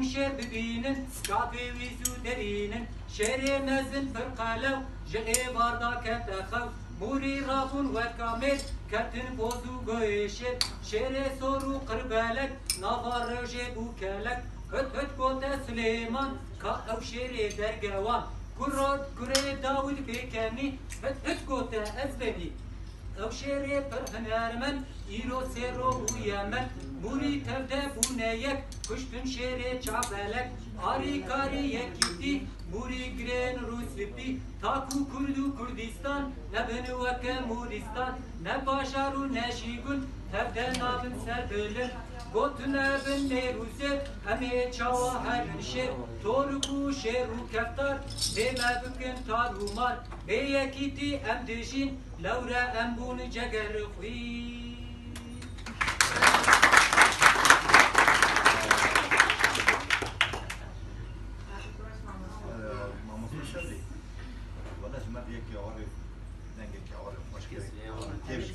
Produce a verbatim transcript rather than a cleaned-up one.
Şêr bibînin, çavê wî zû derînin. Şêrê mezin pir qelew, ji êvarda kete xew. Mûrî rabûn weka mêr, ketin poz û goyê şêr. Şêrê sor û qirbelek, nava rewjê bû kelek. Hut hut gote Silêman, ka ew şêrê dergewan. Kurot kurê Dawid pêkenî, hut hut gote ez benî. Ew şêrê pir hunermend, îro sê ro bûye mend. Mûrî tevde bûne yek, kuştin şêrê çavbelek. Arî karî yekîtî, mûrî girên rûspî. Takû Kurd û Kurdistan, nebin weke Mûrîstan. Ne bajar û ne jî gund, tevde nabin ser bilind. Gotine bin mêr û zêr, em ê çawa herin şêr. Torik û şêr û keftar, bê me bikin tar û mar. Bê yekîtî em dijîn, lewre em bûn cegerxwî. Mamoste Şevlî, wele ji me bi yekê awarê, dengekê awarê xweş kirî. Kêf ji